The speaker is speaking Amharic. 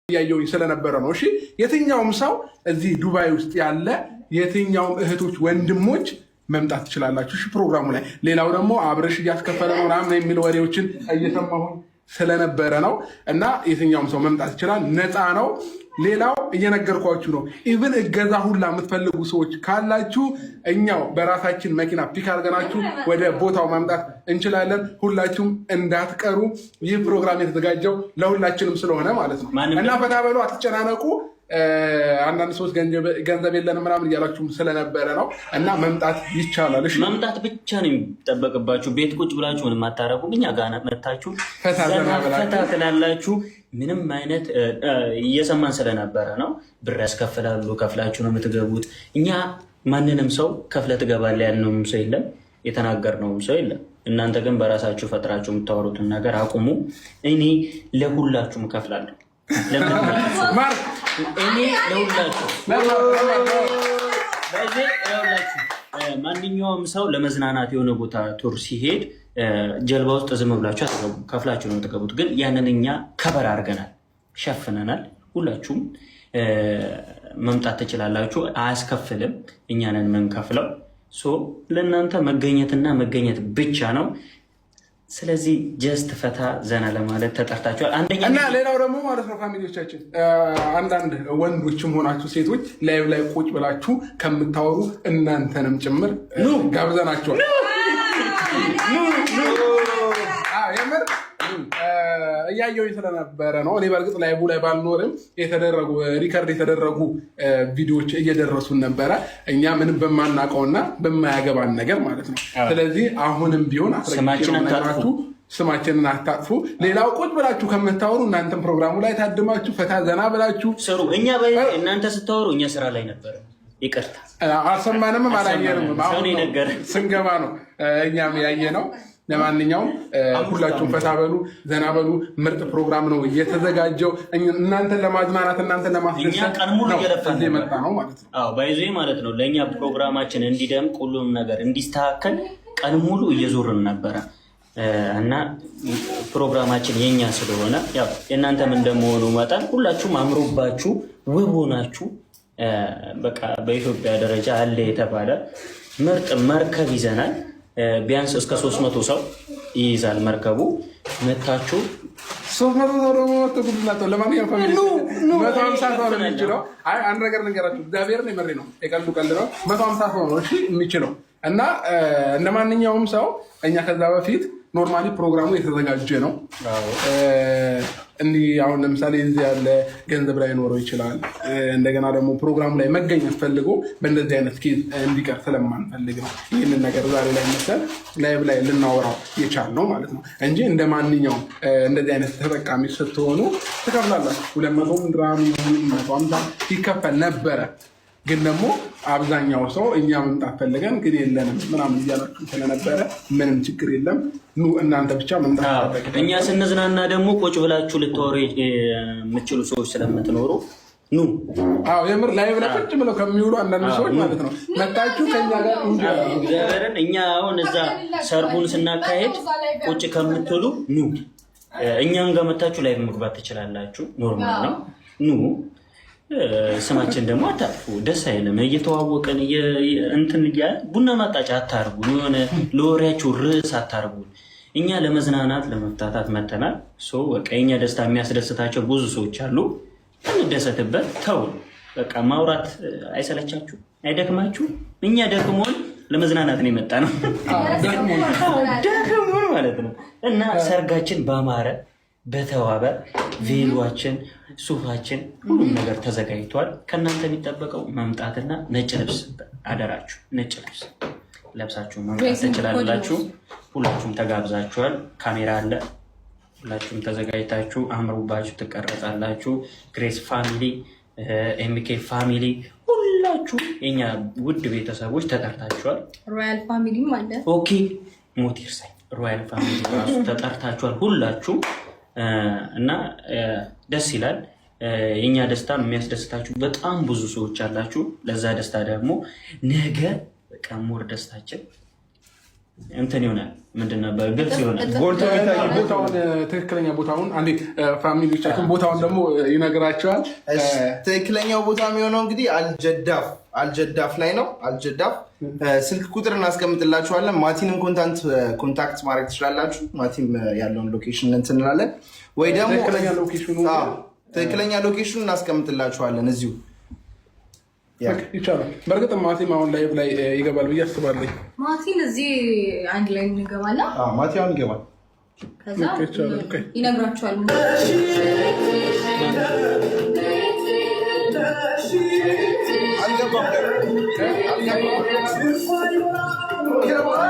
እያየሁኝ ስለነበረ ነው። እሺ፣ የትኛውም ሰው እዚህ ዱባይ ውስጥ ያለ የትኛውም እህቶች ወንድሞች መምጣት ትችላላችሁ። እሺ፣ ፕሮግራሙ ላይ። ሌላው ደግሞ አብረሽ እያስከፈለ ነው ምናምን የሚል ወሬዎችን እየሰማሁኝ ስለነበረ ነው። እና የትኛውም ሰው መምጣት ይችላል፣ ነፃ ነው። ሌላው እየነገርኳችሁ ነው። Even እገዛ ሁላ የምትፈልጉ ሰዎች ካላችሁ እኛው በራሳችን መኪና pick አድርገናችሁ ወደ ቦታው ማምጣት እንችላለን። ሁላችሁም እንዳትቀሩ። ይህ ፕሮግራም የተዘጋጀው ለሁላችንም ስለሆነ ማለት ነው። እና ፈታ በሉ፣ አትጨናነቁ። አንዳንድ ሰዎች ገንዘብ የለንም ምናምን እያላችሁም ስለነበረ ነው። እና መምጣት ይቻላል። እሺ። መምጣት ብቻ ነው የሚጠበቅባችሁ። ቤት ቁጭ ብላችሁ ምንም አታረጉም። እኛ ጋር መታችሁ ፈታ ዘና ፈታ ትላላችሁ። ምንም አይነት እየሰማን ስለነበረ ነው። ብር ያስከፍላሉ፣ ከፍላችሁ ነው የምትገቡት። እኛ ማንንም ሰው ከፍለህ ትገባለህ ያልነውም ሰው የለም፣ የተናገርነውም ሰው የለም። እናንተ ግን በራሳችሁ ፈጥራችሁ የምታወሩትን ነገር አቁሙ። እኔ ለሁላችሁም እከፍላለሁ። እኔ ለሁላችሁ፣ ማንኛውም ሰው ለመዝናናት የሆነ ቦታ tour ሲሄድ ጀልባ ውስጥ ዝም ብላችሁ አትገቡ፣ ከፍላችሁ ነው የምትገቡት። ግን ያንን እኛ cover አድርገናል፣ ሸፍነናል። ሁላችሁም መምጣት ትችላላችሁ፣ አያስከፍልም። እኛንን የምንከፍለው ለእናንተ መገኘትና መገኘት ብቻ ነው። ስለዚህ just ፈታ ዘና ለማለት ተጠርታችኋል። አንደኛ እና ሌላው ደግሞ ማለት ነው family ዎቻችን፣ አንዳንድ ወንዶችም ሆናችሁ ሴቶች live ላይ ቁጭ ብላችሁ ከምታወሩ እናንተንም ጭምር ጋብዘናችኋል። የምር እያየሁኝ ስለነበረ ነው። እኔ በእርግጥ live ላይ ባልኖርም የተደረጉ record የተደረጉ ቪዲዮዎች እየደረሱን ነበረ። እኛ ምንም በማናውቀውና በማያገባን ነገር ማለት ነው። ስለዚህ አሁንም ቢሆን አስረግጬ ስማችንን አታጥፉ። ሌላው ቁጭ ብላችሁ ከምታወሩ እናንተም ፕሮግራሙ ላይ ታድማችሁ ፈታ ዘና ብላችሁ ስሩ። እኛ እናንተ ስታወሩ እኛ ስራ ላይ ነበረ። ይቅርታ። አልሰማንም፣ አላየንም። አሁን ስንገባ ነው እኛም ያየ ነው። ለማንኛውም ሁላችሁም ፈታ በሉ፣ ዘና በሉ። ምርጥ ፕሮግራም ነው እየተዘጋጀው። እናንተን ለማዝናናት፣ እናንተን ለማስደሰት ነው እዚህ የመጣ ነው ማለት ነው። By the way ማለት ነው። ለእኛ ፕሮግራማችን እንዲደምቅ፣ ሁሉም ነገር እንዲስተካከል ቀን ሙሉ እየዞርን ነበረ። እና ፕሮግራማችን የኛ ስለሆነ፣ ያው የእናንተም እንደመሆኑ መጠን ሁላችሁም አምሮባችሁ ውብ ሆናችሁ፣ በቃ በኢትዮጵያ ደረጃ አለ የተባለ ምርጥ መርከብ ይዘናል። ቢያንስ እስከ 300 ሰው ይይዛል መርከቡ። መታችሁ 300 ሰው ደግሞ መቶ ጉድላቸው። ለማንኛውም family 150 ሰው ነው የሚችለው። አይ፣ አንድ ነገር ልንገራችሁ፣ እግዚአብሔርን የመሬ ነው፣ የቀልዱ ቀልድ ነው። 150 ሰው ነው እሺ የሚችለው። እና እንደ ማንኛውም ሰው እኛ ከዛ በፊት normally ፕሮግራሙ የተዘጋጀ ነው። እንዲህ አሁን ለምሳሌ እዚህ ያለ ገንዘብ ላይ ኖረው ይችላል። እንደገና ደግሞ ፕሮግራሙ ላይ መገኘት ፈልጎ በእንደዚህ አይነት case እንዲቀር ስለማንፈልግ ነው ይህንን ነገር ዛሬ ላይ መሰል live ላይ ልናወራው የቻልነው ማለት ነው እንጂ እንደ ማንኛውም እንደዚህ አይነት ተጠቃሚ ስትሆኑ ትከፍላላችሁ። 200 ድራም ይሁን 150 ይከፈል ነበረ። ግን ደግሞ አብዛኛው ሰው እኛ መምጣት ፈልገን ግን የለንም ምናምን እያላችሁ ስለነበረ ምንም ችግር የለም። ኑ፣ እናንተ ብቻ መምጣት። እኛ ስንዝናና ደግሞ ቁጭ ብላችሁ ልታወሩ የምችሉ ሰዎች ስለምትኖሩ ኑ። አዎ፣ የምር live ላይ ቁጭ ብለው ከሚውሉ አንዳንድ ሰዎች ማለት ነው መጣችሁ ከኛ ጋር። እግዚአብሔርን እኛ አሁን እዛ ሰርጉን ስናካሄድ ቁጭ ከምትሉ ኑ፣ እኛም ጋር መታችሁ live መግባት ትችላላችሁ። Normal ነው። ኑ፣ ስማችን ደግሞ አታጥፉ። ደስ አይልም። እየተዋወቅን እንትን እያለ ቡና ማጣጫ አታርጉን። የሆነ ለወሬያችሁ ርዕስ አታርጉን። እኛ ለመዝናናት ለመፍታታት መተናል። በቃ የኛ ደስታ የሚያስደስታቸው ብዙ ሰዎች አሉ። እንደሰትበት። ተው በቃ፣ ማውራት አይሰለቻችሁ? አይደክማችሁ? እኛ ደክሞን ለመዝናናት ነው የመጣ ነው፣ ደክሞን ማለት ነው። እና ሰርጋችን ባማረ በተዋበ ቬሏችን፣ ሱፋችን፣ ሁሉም ነገር ተዘጋጅቷል። ከእናንተ የሚጠበቀው መምጣትና ነጭ ልብስ አደራችሁ፣ ነጭ ልብስ ለብሳችሁ መምጣት ትችላላችሁ። ሁላችሁም ተጋብዛችኋል። ካሜራ አለ። ሁላችሁም ተዘጋጅታችሁ አምሮባችሁ ትቀረጻላችሁ። ግሬስ family፣ ኤምኬ family፣ ሁላችሁ የኛ ውድ ቤተሰቦች ተጠርታችኋል። ሮያል family ም አለ። Okay፣ ሞት ይርሳኝ። ሮያል family ራሱ ተጠርታችኋል ሁላችሁም። እና ደስ ይላል። የእኛ ደስታ የሚያስደስታችሁ በጣም ብዙ ሰዎች አላችሁ። ለዛ ደስታ ደግሞ ነገ በቃ more ደስታችን እንትን ይሆናል። ምንድን ነበር ግልጽ ይሆናል። ጎልቶ የሚታይ ቦታውን፣ ትክክለኛ ቦታውን አንዴ family ዎቻችን ቦታውን ደግሞ ይነግራቸዋል። እሺ፣ ትክክለኛው ቦታ የሚሆነው እንግዲህ አልጀዳፍ፣ አልጀዳፍ ላይ ነው። አልጀዳፍ ስልክ ቁጥር እናስቀምጥላችኋለን። ማቲንም contact ማድረግ ትችላላችሁ። ማቲም ያለውን location እንትን እንላለን ወይ ደግሞ ትክክለኛ location ኑ አዎ፣ ትክክለኛ location ኑ እናስቀምጥላችኋለን እዚሁ፣ yeah። ይቻላል። በእርግጥ ማቲም አሁን live ላይ ይገባል ብዬ አስባለሁ። ማቲን እዚህ አንድ ላይ እንገባና አዎ፣ ማቲ አሁን ይገባል። ከዛ ይቻላል። Okay። ይነግራቸዋል። አልገባም፣ አልገባም።